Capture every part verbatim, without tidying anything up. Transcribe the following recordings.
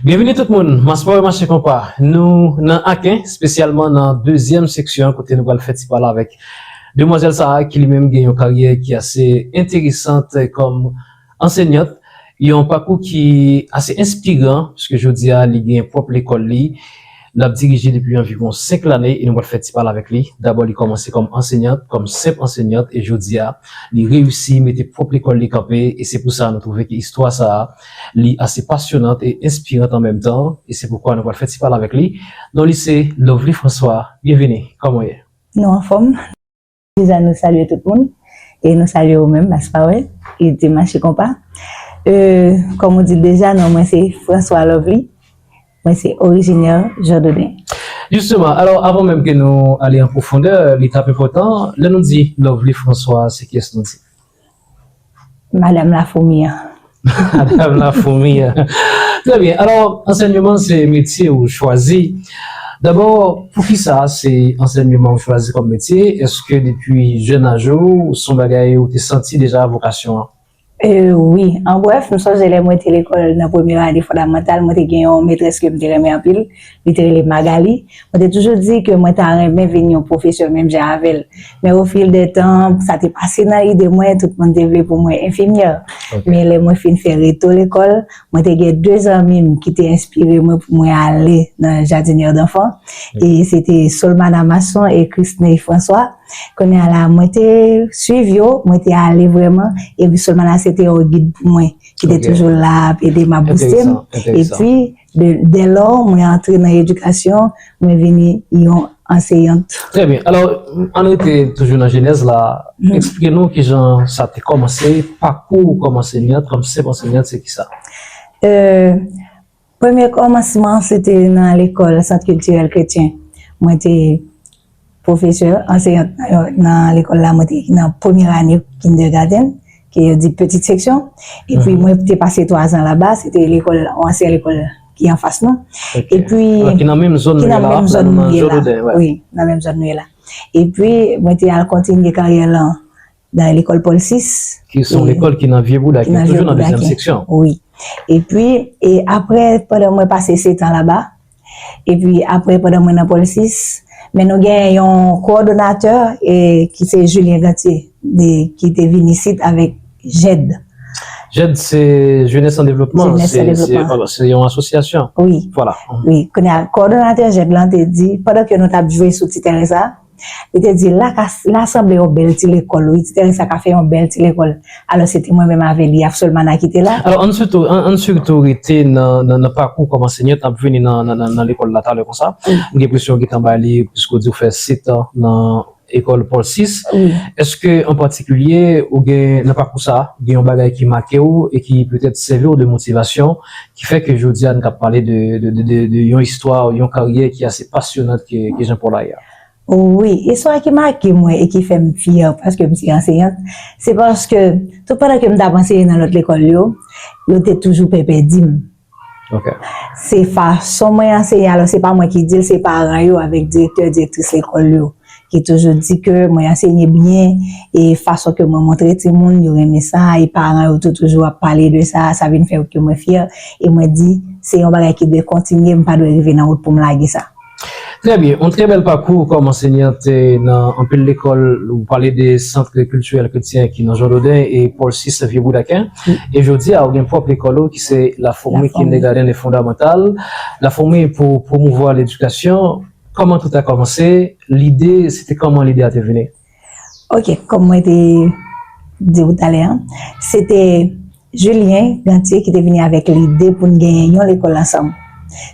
Byenvini tout moun, Mas Pawè Mache Konpa. Nou nan Aken, espesyalman nan dezyèm seksyon an, kote nou pral fè ti pale avèk demwazèl sa a ki li menm gen yon karyè ki ase enteresan kòm ansèyant, yon pakou ki ase enspiran, paske jodi a li gen pwòp lekòl li, l ap dirije depi anviwon senk lane, e nou pral fè ti pale avèk li. Dabò, li kòmanse kòm ansèyant, kòm senp ansèyant, e jodi a, li reyisi mete pwòp lekòl li kanpe, e se pou sa nou twouve ke istwa sa a, li ase pasyonant e enspirant an menm tan, e se poukwa nou pral fè ti pale avèk li. Non li se Lovely François. Byenvini, kòman w ye? Nou anfòm. Deja nou salye tout moun, e nou salye ou menm, Mas Pawè, e de Mache Konpa. E, kòm ou di l deja, non mwen se François Lovely, mwen se orijinè Jòdoden. Jisteman, alò, avan menm ke nou ale an pwofondè, li t ap enpòtan, lè nou di Lovely François, se kiyès nou di? Madanm Lafoumi an. Madanm Lafoumi an. Trè byen. Alò, ansèyman se metye ou chwazi. Dabò, poukisa se ansèyman ou chwazi kòm metye? Èske depi jèn aj ou, se yon bagay ou te santi deja vokasyon an? E, wi. An brèf, m sonje lè mwen te lekòl nan premye ane fondamantal, mwen te gen yon metrès ke m te renmen anpil. Li te rele Magali. Mwen te toujou di ke mwen ta renmen vin yon pwofesè menm jan avè l. Men au fil des temps, sa te pase nan ide mwen, tout moun te vle pou mwen enfimyè. Men lè mwen fin fè reto lekòl, mwen te gen de zanmi m ki te enspire mwen pou mwen ale nan jardinière d'enfants. E se te Solmana Masson e Christney François. Kounye a la, mwen te swiv yo, mwen te ale vrèman, epi Solmana se te yon gid pou mwen, ki te toujou la ap ede m, ap bouste m. Epi, de, dès lors, mwen antre nan edikasyon, mwen vini yon anseyant. Trè byen. Alò, ann rete toujou nan jenèz la. Eksplike nou kijan sa te kòmanse, pakou ou kòm anseyant, kòm senp anseyant, se kisa? Euh, premye kòmansman, se te nan lekòl Sant Kiltirèl Kretyen. Mwen te pwofesè, anseyant nan, nan lekòl la, mwen te nan premyè ane kindergarten, ke yo di petite section. Epi mwen te pase twa zan laba, se te lekòl, yon ansyen lekòl ki anfas nou. Epi, ki nan menm zòn nou ye la, nan Jòdoden, wi, nan menm zòn nou ye la. Epi, mwen te al kontinye karyè lan nan lekòl Pòl sis. Ki se yon lekòl ki nan Vye Boudaken, toujou nan dezyèm seksyon. Wi. Epi, e apre, pandan mwen pase sèt an laba, epi apre, pandan mwen nan Pòl sis, men nou gen yon kowòdonatè, e, ki se Julien Gantier, de, ki te vin isit avèk jèd. Jèd se Jeunesse en Développement, se, se, se yon asosyasyon. Wi. Vwala. Wi. Kounye a, kowòdonatè jèd lan te di, pandan ke nou t ap jwe sou ti teren sa, li te di, la ka, la sanble yon bèl ti lekòl, wi, ti teren sa ka fè yon bèl ti lekòl. Alò, se te mwen menm avè li, ak Solmana ki te la. Alò, ann sitou, ann, ann sitou rete nan, nan, nan pakou kòm anseyant, n ap vini nan, nan, nan, nan lekòl la talè konsa. M gen enpresyon w gentan bay li, piske w di w fè sèt an nan ekòl Pòl sis. Èske, an patikilye, ou gen, nan pakou sa a, gen yon bagay ki make w e ki petèt sèvi w de motivasyon, ki fè ke jodi a, n ap pale de, de, de, de, de yon istwa, yon karyè ki ase pasyonant ke, ke Jean Paul a ye a? Wi, istwa ki make mwen e ki fè m fyè paske m se anseyant, se paske tout pandan ke m t ap anseye nan lòt lekòl yo, yo te toujou pè pèdi m. Se fason mwen anseye, alò se pa mwen ki di l, se paran yo avèk direktè, direktris lekòl yo ki toujou di ke mwen anseye byen, e fason ke mwen montre timoun yo renmen sa, e paran yo tou toujou ap pale de sa, sa vin fè ke mwen fyè, e mwen di, se yon bagay ki dwe kontinye, m pa dwe rive nan wout pou m lage sa. Trè byen, yon trè bèl pakou kòm anseyant nan anpil lekòl, ou pale de Sant Kiltirèl Kretyen ki nan Jòdoden e Pòl sis Vye Boudaken. E jodi a, ou gen pwòp lekòl ou ki se La Fourmi Kindergarten et Fondamental. La Fourmi pou pwomouvwa ledikasyon. Kòman tout a kòmanse? Lide, se te kòman lide a te vini? Ok, kòm mwen te di w talè an, se te Julien Gantier ki te vini avèk lide pou n genyen yon lekòl ansanm.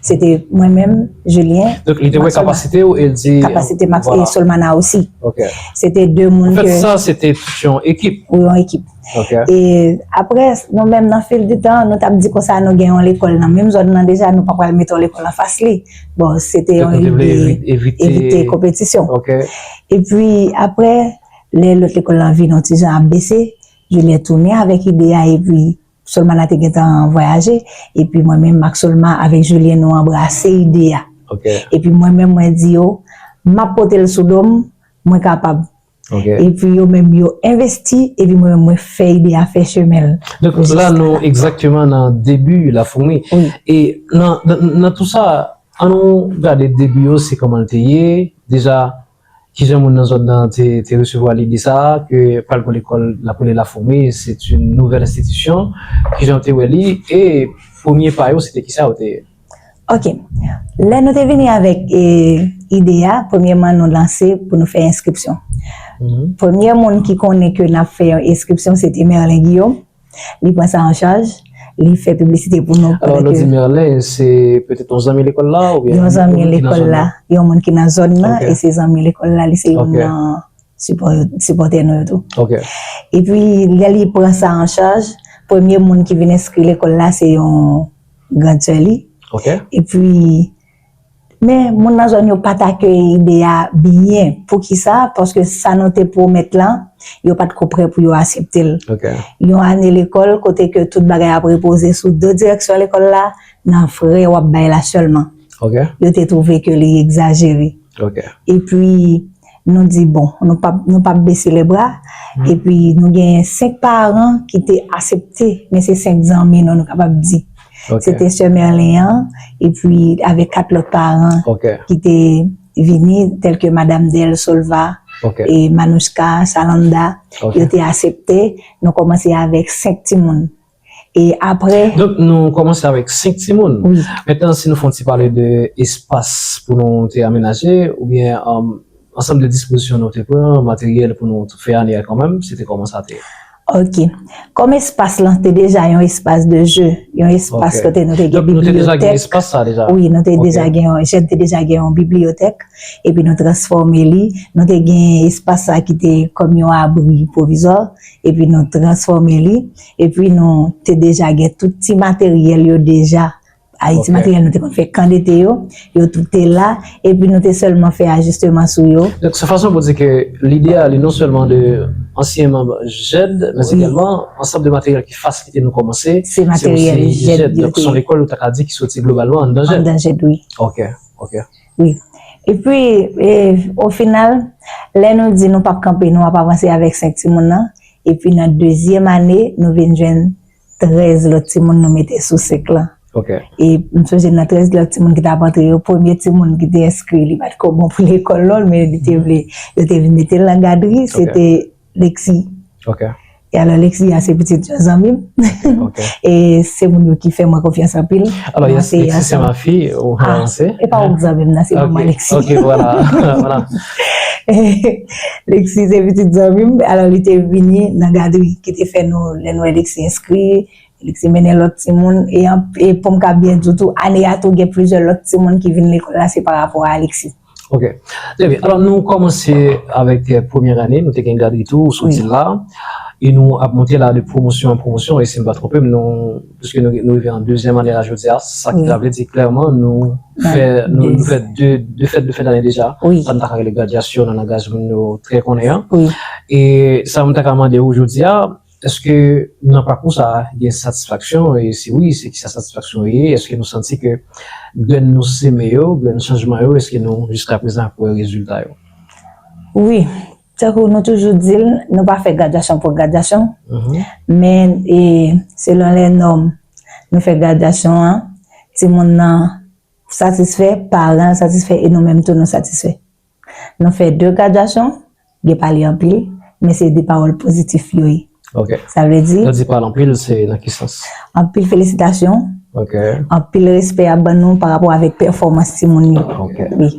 Se te mwen menm, Julien, Donk, li te wè kapasite w e l di, kapasite m ak, e Solmana osi. Ok. Se te de moun ke... Anfèt, sa, se te tout yon ekip. Wi, yon ekip. Ok. E apre, nou menm nan fil di tan, nou t ap di konsa nou gen yon lekòl nan menm zòn nan deja, nou pa pral mete yon lekòl anfas li. Bon, se te yon ide evite konpetisyon. Ok. Epi apre, lè lòt lekòl lan vin yon ti jan ap bese, Julien tounen avèk ide a, epi Solmana te gentan vwayaje, epi mwen menm ak Solma avèk Julien nou anbrase ide a. Ok. Epi mwen menm mwen di yo, m ap pote l sou do m, mwen kapab. Ok. Epi yo menm yo envesti, epi mwen menm mwen fè ide a fè chemen l. Donk la nou egzakteman nan debi Lafoumi. Wi. E nan, nan, nan tou sa, ann nou gade debi yo, se kòman l te ye. Deja, kijan moun nan zòn nan te, te resevwa lide sa a, ke pral gon lekòl l ap rele Lafoumi, c'est une nouvelle institution. Kijan w te wè li? E premye pa yo, se te kisa yo te ye? Ok. Lè nou te vini avèk e, ide a, premyèman nou lanse pou nou fè enskripsyon. Mhm. Premye moun ki konnen ke n ap fè yon enskripsyon, se te Merlin Guillaume. Li pran sa an chaj, li fè piblisite pou nou. Alò, lè w di Merlin, se petèt yon zanmi lekòl la, oubyen yon moun ki nan zòn nan? Yon moun ki nan zòn nan, e se zanmi lekòl la, li se youn nan sipò-, sipòtè nou yo tou. Ok. Epi, lè li pran sa an chaj, premye moun ki vin enskri lekòl la, se yon grandsè li. Ok. Epi, men moun nan zòn yo pa t akeyi ide a byen. Poukisa? Paske sa nou te pwomèt lan, yo pa t ko prè pou yo aksepte l. Ok. Yon ane lekòl, kote ke tout bagay ap repoze sou do direksyon lekòl la, nan frè w ap bay la sèlman. Ok. Yo te twouve ke li egzajere. Ok. Epi, nou di, bon, nou p ap, nou p ap bese le bra. Mhm. Epi, nou gen senk paran ki te aksepte, men se senk zanmi nou, nou kapab di. Ok. Se te sè Merlin an, epi avèk kat lòt paran ki te vini, tèl ke Madam Del Solva, e Manouchka, Salanda, yo te aksepte. Nou kòmanse avèk senk timoun. E apre. Donk, nou kòmanse avèk senk timoun. Wi. Mentnan, si nou fè yon ti pale de espas pou nou te amenaje, oubyen, um, ansanm de dispozisyon nou te pran, materyèl pou nou fè ane a kanmenm, se te kòman sa te ye? Ok. Kòm espas lan te deja yon espas de jeu, yon espas kote nou te gen bibliyotèk. Donk, nou te deja gen espas sa deja? Wi, nou te deja gen yon, Jèd te deja gen yon bibliyotèk, epi nou transfòme li. Nou te gen espas sa ki te kòm yon abri pwovizwa, epi nou transfòme li, epi nou te deja gen tout ti materyèl yo deja. Ay, ti materyèl nou te konn fè kan dete yo, yo tout te la, epi nou te sèlman fè ajisteman sou yo. Donk, se fason pou di ke lide a, li non sèlman de ansyen manm Jèd, men egalman ansanm de materyèl ki fasilite nou kòmanse, se materyèl osi Jèd yo te ye. Donk, se yon lekòl ou ta ka di ki soti globalman anndan Jèd. Anndan Jèd, wi. Ok, ok. Wi. Epi, e, o final, lè nou di nou p ap kanpe, nou ap avanse avèk senk timoun nan, epi nan dezyèm ane, nou vin jwenn trèz lòt timoun nou mete sou senk lan. Ok. E m sonje nan trèz lòt timoun ki t ap antre yo, premye timoun ki te enskri, li pa t ko bon pou lekòl non, men li te vle, yo te vin mete l nan gadri, se te Lexi. Ok. E alò, Lexi a se pitit yon zanmi m. Ok. E se moun yo ki fè mwen konfyans anpil. Alors, Lexi, c'est ma fille, ou... Ah, se pa ou k zanmi m nan, se manman Lexi. Ok, voilà, voilà. Lexi se pitit zanmi m. Alò, li te vini nan gadri ki te fè nou, lè nou wè Lexi enskri, Lexi mennen lòt timoun. E, e pou m ka byen di w tou, ane a tou gen plizyè lòt timoun ki vin lekòl la, se pa rapò a Lexi. Ok. Trè byen. Alò, nou kòmanse avèk, eh, premyè ane, nou te gen gadri tou, ou sot di l la, e nou ap monte la de pwomosyon an pwomosyon, e si m pa twonpe m, nou, piske nou, nou rive an dezyèm ane la jodi a, sa ki ta vle di klèman, nou fè, nou, nou fè de, de fèt, de fèt ane deja, sa n ta ka rele gradyasyon nan langaj moun yo trè konnen an. E sa m ta ka mande w jodi a, èske nan pakou sa a, gen satisfaksyon? E si wi, se kisa satisfaksyon yo ye? Èske nou santi ke grenn nou seme yo, grenn chanjman yo, èske nou jiskaprezan ap wè rezilta yo? Wi, tankou nou toujou di l, nou pa fè gradyasyon pou gradyasyon, men, e, selon lè nòm, nou fè gradyasyon an, timoun nan satisfè, paran an satisfè, e nou menm tou nou satisfè. Nou fè de gradyasyon, gen pale anpil, men se de pawòl pozitif yo ye. Ok. Sa vle di... Lè w di pale anpil, se nan ki sans? Anpil felisitasyon, ok, anpil respè y ap ban nou pa rapò avèk pèfòmans timoun yo. Ok. Wi.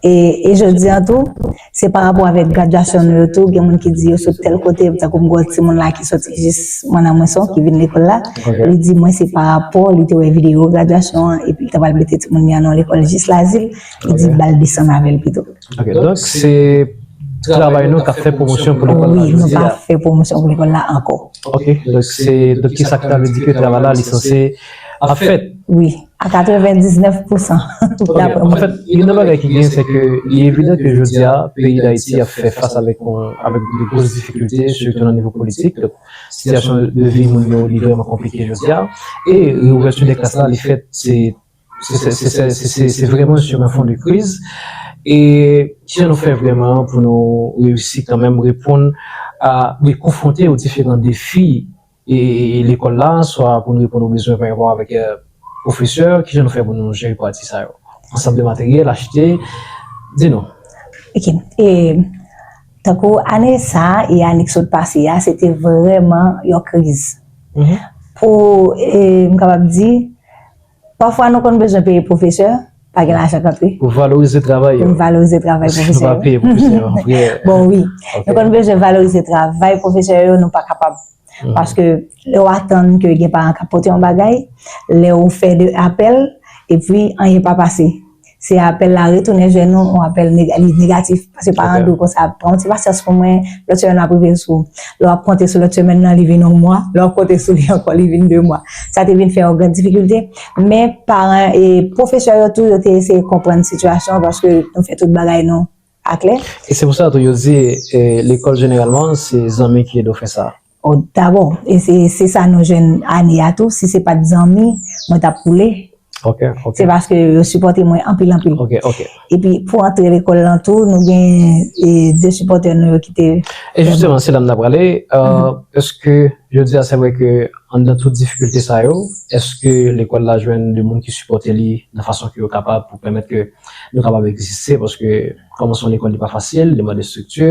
E, e jodi an tou, se pa rapò avèk gradyasyon nou yo tou, gen moun ki di yo sot tèl kote, tankou m gen yon timoun la ki soti jis Mwanamwenson, ki vin lekòl la, ok, li di mwen se pa rapò, li te wè videyo gradyasyon an, epi li ta pral mete timoun li an nan lekòl jis Lazil, li di, ok, ba l desann avè l pito. Ok, donk se travay nou k ap fè pwomosyon pou lekòl la jodi a. Wi, nou pa fè pwomosyon pou lekòl la ankò. Ok, donk se, donk kisa k ta vle di ke travay la li sanse ap fèt? Wi, a katrevendiznèf pousan, daprè mwen. Anfèt, youn nan bagay ki gen, se ke li evidan ke jodi a, peyi Dayiti ap fè fas avèk yon, avèk de gwo difikilte, sitou nan nivo politik. Donk, sitiyasyon de vi moun yo, li vrèman konplike jodi a. E reouvèti de klas la, li fèt, se se, se, se, se, se, se vrèman sur un fond de kriz. E kijan nou fè vrèman pou nou reyisi kanmenm reponn a, wi, konfwonte o diferan defi e, e, e lekòl la, swa pou nou reponn o bezwen pa rapò avèk, eh, pwofesè, kijan nou fè pou nou jere pati sa yo? Ansanm de materyèl, achte, di nou. Ok. E, tankou ane sa a e ane ki sot pase a, se te vrèman yon kriz. Mhm. Pou, e, m kapab di, pafwa nou konn bezwen peye pwofesè, pa gen lajan k antre. Pou valorize travay yo. Pou n valorize travay pwofesè yo. Paske nou pa peye pwofesè yo, vre. Bon, wi. Ok. Nou konn bezwen valorize travay pwofesè yo, nou pa kapab. Mhm. Paske lè w atann ke gen paran k ap pote yon bagay, lè w fè de apèl, epi anyen pa pase. Se apèl la retounen jwenn nou, yon apèl nega-, li negatif. Paske paran di w konsa, pran yon ti pasyans pou mwen, lòt semèn m ap rive sou ou. Lè w ap konte sou lòt semèn nan, li vin yon mwa. Lè w ap konte sou li ankò, li vin de mwa. Sa te vin fè yon gran difikilte. Men paran e pwofesè yo tou, yo te eseye konprann sitiyasyon an paske nou fè tout bagay nou aklè. E se pou sa tou yo di, eh, lekòl jeneralman, se zanmi ki ede w fè sa. O, dabò, e se, se sa nou jwenn ane a tou. Si se pa t zanmi, mwen t ap koule. Ok, ok. Se paske yo sipòte mwen anpil, anpil. Ok, ok. Epi pou antre lekòl lan tou, nou gen, e, de sipòtè nou yo ki te... E jisteman, se la m t ap prale. Euh, èske, jodi a, se vre ke anndan tout difikilte sa yo, èske lekòl la jwenn de moun ki sipòte li nan fason ke yo kapab pou pèmèt ke nou kapab egziste? Paske kòman se yon lekòl, li pa fasil, li mande estrikti.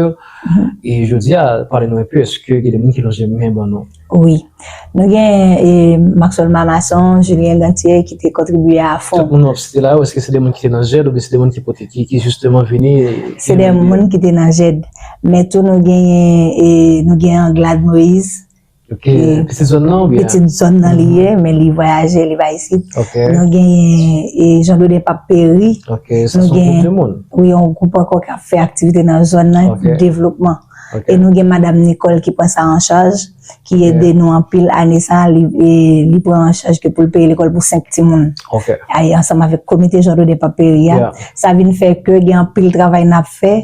E jodi a, pale nou enpe, èske gen de moun ki lonje men ban nou? Wi. Nou gen, e, Maxwell Mamason, Julien Gantier ki te kontribye a fon. Tout moun w ap site la yo, èske se de moun ki te nan jèd oubyen se de moun ki pote, ki, ki jisteman vini e... Se de moun ki te nan jèd. Men tou nou genyen, e, nou gen Anglade Moïse. Ok, e, pitit zòn nan oubyen? Pitit zòn nan li ye, men li vwayaje, li pa isit. Ok. Nou genyen, e, Jean Dodin Pape Perry. Ok, sa se yon gwoup de moun. Wi, yon gwoup ankò k ap fè aktivite nan zòn nan, ok, pou devlopman. Ok. E nou gen Madam Nicole ki pran sa an chaj, ki ede nou anpil ane sa, li, e, li pran an chaj ke pou l peye lekòl pou senk timoun. Ok. Ay, ansanm avèk komite Jean Dodin Pape Perry a, sa vin fè ke gen anpil travay n ap fè,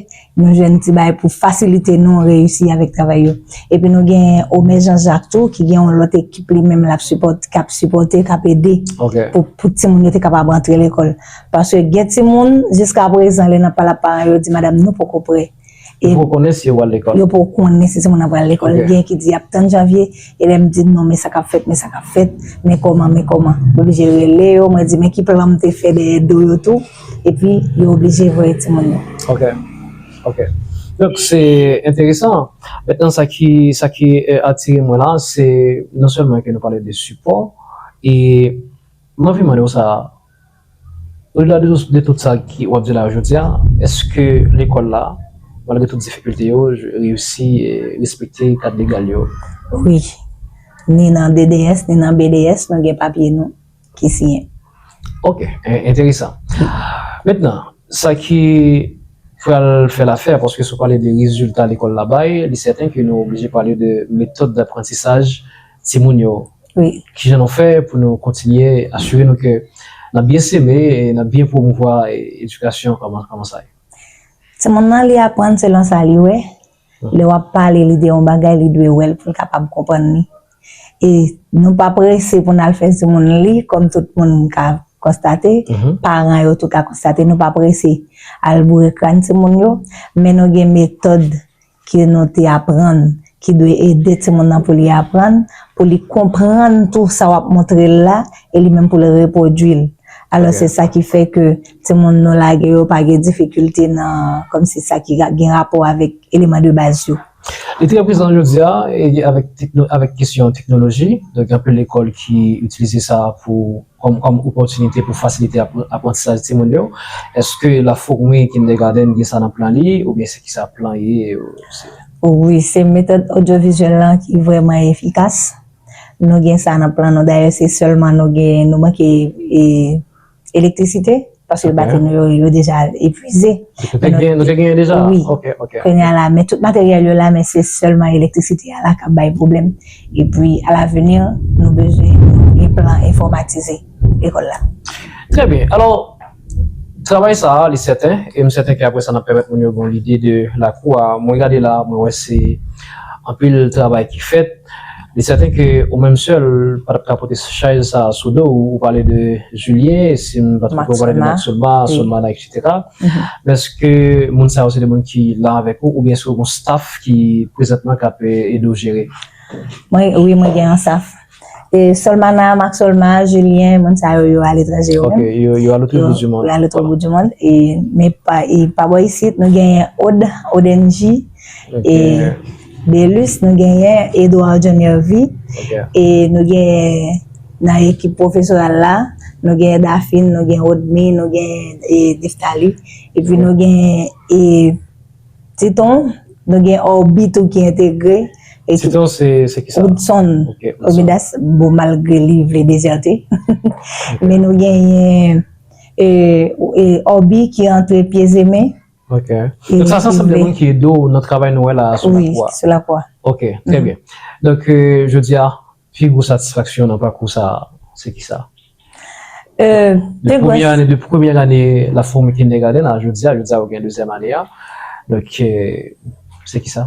nou jwenn ti bagay pou fasilite nou reyisi avèk travay yo. Epi nou gen Omer Jean Jacques tou, ki gen yon lòt ekip li menm l ap sipòte, k ap sipòte, k ap ede pou, pou timoun yo te kapab antre lekòl. Paske gen timoun, jiska prezan, lè n ap pale ak paran yo, yo di, "Madanm, nou poko prè." E yo poko konnen si yo pral lekòl. Yo poko konnen si timoun nan pral lekòl. Ok. Gen ki di y ap tann janvye, e lè m di non, men sa k ap fèt, men sa k ap fèt, men kòman, men kòman. M oblije rele yo, mwen di, "Men ki plan m te fè dèyè do yo tou?" Epi yo oblije voye timoun yo. Ok, ok. Donk, se enteresan. Mentnan, sa ki, sa ki, eh, atire mwen la, se non sèlman ke nou pale de sipò, e m anvi mande w sa, odela de, de tout sa ki w ap di la jodi a, èske lekòl la, malgre tout difikilte yo, reyisi, eh, respekte kad legal yo? Wi. Ni nan D D S, ni nan B D S, nou gen papye nou ki siyen. Ok, en-, enteresan. Mentnan, sa ki pral fè lafè, paske si w pale de rezilta lekòl la bay, li sèten ke nou oblije pale de metòd daprantisaj timoun yo. Wi. Kijan nou fè pou nou kontinye asire nou ke n ap byen seme e n ap byen pwomouvwa, e, edikasyon kòman, kòman sa ye? Timoun nan, li aprann selon sa li wè. Lè w ap pale li de yon bagay, li dwe wè l pou l kapab konprann li. E nou pa prese pou n al fè timoun li, kòm tout moun ka konstate, paran yo tou ka konstate, nou pa prese al boure kràn timoun yo, men nou gen metòd ke nou te aprann, ki dwe ede timoun nan pou li aprann, pou li konprann tou sa w ap montre l la, e li menm pou l repwodui l. Alò, se sa ki fè ke timoun nou lage yo pa gen difikilte nan, kòmsi sa ki ra-, gen rapò avèk eleman de baz yo. Li trè prezan jodi a, e avèk tekno-, avèk kesyon teknoloji, donk anpil lekòl ki itilize sa pou, kòm, kòm opòtinite pou fasilite apr-, aprantisaj timoun yo. Èske Lafourmi Kindergarten gen sa nan plan li, oubyen se kisa plan ye, ou se... Wi, se metòd odyovizyèl lan ki vrèman efikas. Nou gen sa nan plan nou. Dayè, se sèlman nou gen, nou manke, e, elektrisite, paske batri nou yo, yo deja epuize. Nou te gen, nou te genyen deja? Wi. Ok, ok. Kounye a la, men tout materyèl yo la, men se sèlman elektrisite a la k ap bay pwoblèm. Epi, alavini, nou bezwen gen plan enfòmatize lekòl la. Trè byen. Alò, travay sa a, li sèten, e m sèten ke apre sa, n ap pèmèt moun yo gen yon lide de lakou a. Mwen gade la, mwen wè se anpil travay ki fèt. Li sèten ke ou menm sèl pa t ap ka pote chaj sa a sou do w. Ou pale de Julien, e si m pa twonpe, ou pale de Maxolma, Solmana, etsetera. Men èske moun sa yo se de moun ki la avèk ou, oubyen èske w gen yon staff ki prezantman k ap ede w jere? Mwen, wi, mwen gen yon staff. E Solmana, Maxolma, Julien, moun sa yo, yo aletranje yo menm. Yo a lòt bout di mond. Yo a lòt bout di mond. E, men pa, e pa bò isit, nou genyen Od, Odenji, e Delus, nou genyen Edouard John Hervy, e nou genyen nan ekip pwofesoral la, nou genyen Dafine, nou genyen Odmi, nou genyen e, Neftali, epi nou genyen e, Titon, nou gen Orbi tou ki entegre. Titon se, se kisa? Woodson. Omidas, bon, malgre li vle dezète. Men nou genyen e, e, Orbi ki antre pye zemen. Ok. Donk sa se ansanm de moun ki ede w nan travay nou wè la sou lakou a. Sou lakou a. Ok, trè byen. Donk, e, jodi a, pi gwo satisfaksyon nan pakou sa, se kisa? De premyè ane, de premyè ane La Fourmi Kindergarten a jodi a, jodi a ou gen dezyèm ane a. Donk, e, se kisa?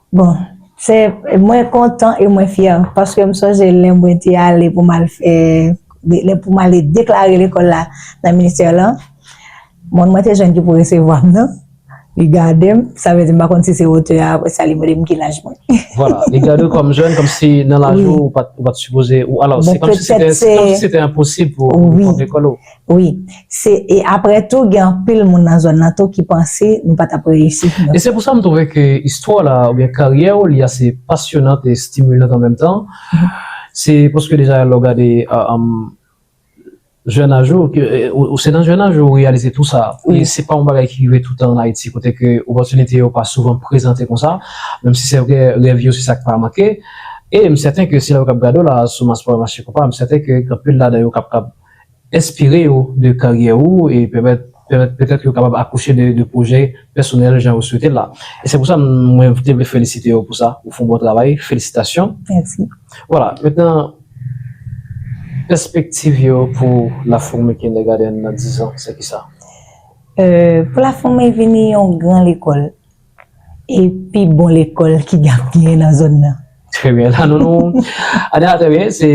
Bon, se, mwen kontan e mwen fyè, paske m sonje lè mwen te ale pou m al fè, lè pou m ale deklare lekòl la nan ministè lan, moun mwen te jwenn ki pou resevwa m nan, li gade m, sa vle di m pa konn si se wotè a, apre sa li mande m ki laj mwen. Vwala, li gade w kòm jèn, kòmsi nan laj ou, ou pa t, ou pa t sipoze, ou, alò, se kòmsi se te, se kòmsi se te enposib pou ou, pou w lekòl ou. Wi, se, e apre tou, gen anpil moun nan zòn nan tou ki panse nou pa t ap reyisi. E se pou sa m twouve ke istwa w la, oubyen karyè w, li ase pasyonant e stimilan an menm tan. Se paske deja lè w gade, e, jèn aj ou, ke, e, ou, ou se nan jèn aj ou reyalize tou sa. E se pa yon bagay ki rive toutan an Ayiti, kote ke opòtinite yo pa souvan prezante konsa, menm si se vre, rèv yo se sa k pa manke. E m sèten ke se lè yo k ap gade w la sou Maspawè Mache Konpa, m sèten ke anpil ladan yo k ap, k ap enspire yo de karyè ou e pèmèt, pèmèt petèt yo kapab akouche de, de pwojè pèsonèl jan ou swete l la. E se pou sa m, mwen te vle felisite yo pou sa. Ou fè yon bon travay. Felisitasyon. Mèsi. Vwala. Mentnan, pèspektiv yo pou La Fourmi Kindergarten nan diz an, se kisa? E, pou La Fourmi vini yon gran lekòl. E pi bon lekòl ki ap genyen nan zòn nan. Trè byen. La, nou, nou, Adela, trè byen. Se,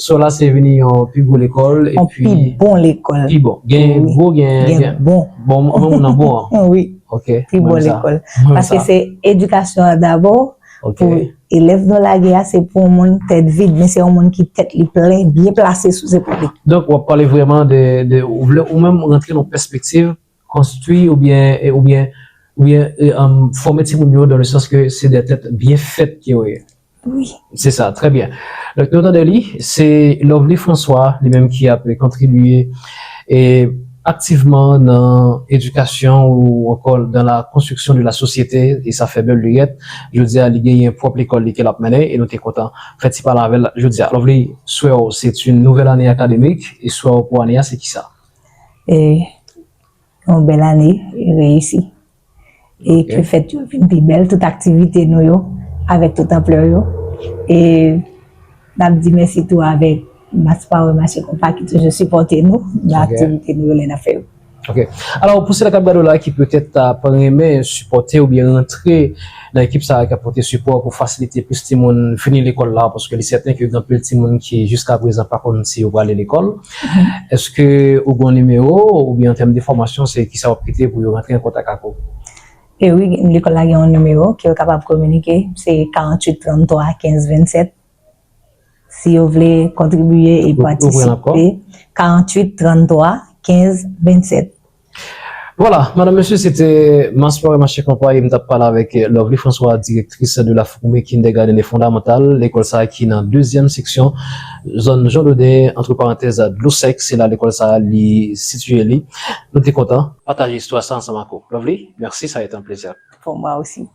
so la, se vini yon pi gwo lekòl. Yon pi bon lekòl. Pi bon. Gen gwo, gen, gen bon. Bon, bon, moun nan bon an. Wi. Ok. Pi bon lekòl. Paske se edikasyon an dabò. Pou elèv nou lage a, se pou yon moun tèt vid, men se yon moun ki tèt li plen, byen plase sou zepòl li. Donk, w ap pale vrèman de, de, ou vle, ou menm rantre nan pèspektiv konstwi oubyen, e, oubyen, oubyen e, um, fòme timoun yo dans le sens que c'est des têtes bien faites ke yo ye. Wi. Se sa, trè byen. Donk, nou tande li, se Lovely François, li menm ki ap kontribiye e, aktivman nan edikasyon ou ankò dans la construction de la société, e sa fè bèl lirèt. Jodi a, li genyen pwòp lekòl li ke l ap mennen, e nou te kontan fè ti pale avè l jodi a. Lovely, swè w, c'est une nouvelle année académique, e swè w pou ane a, se kisa? E yon bèl ane reyisi. E ke fèt yo vin pi bèl, tout aktivite nou yo, avèk tout anplè yo. E n ap di mèsi tou avèk Maspawè Mache Konpa ki toujou sipòte nou nan aktivite nou yo lè n ap fè yo. Ok. Alò, pou sila k ap gade w la ki petèt ap renmen sipòte oubyen rantre nan ekip sa a k ap pote sipò pou fasilite plis timoun fini lekòl la, paske li sèten ke gen anpil timoun ki jiskaprezan pa konn si yo prale lekòl. Èske ou gen yon nimewo oubyen an tèm de fòmasyon, se kisa w ap kite pou yo rantre an kontak ak ou? E wi, lekòl la gen yon nimewo ke yo kapab kominike, se karanntuit tranntwa kenz vennsèt. Si yo vle kontribiye e patisipe, karanntuit tranntwa kenz vennsèt. Vwala, madanm, mesye, se te Maspawè Mache Konpa, e m t ap pale avèk Lovely François, direktris de La Fourmi Kindergarten et Fondamental, lekòl sa a ki nan dezyèm seksyon, zòn Jan Doden, antre parantèz, Dlo Sèk, se la lekòl sa a li sitiye li. Nou te kontan pataje istwa sa ansanm ak ou. Lovely, merci, ça a été un plaisir. Pour moi aussi.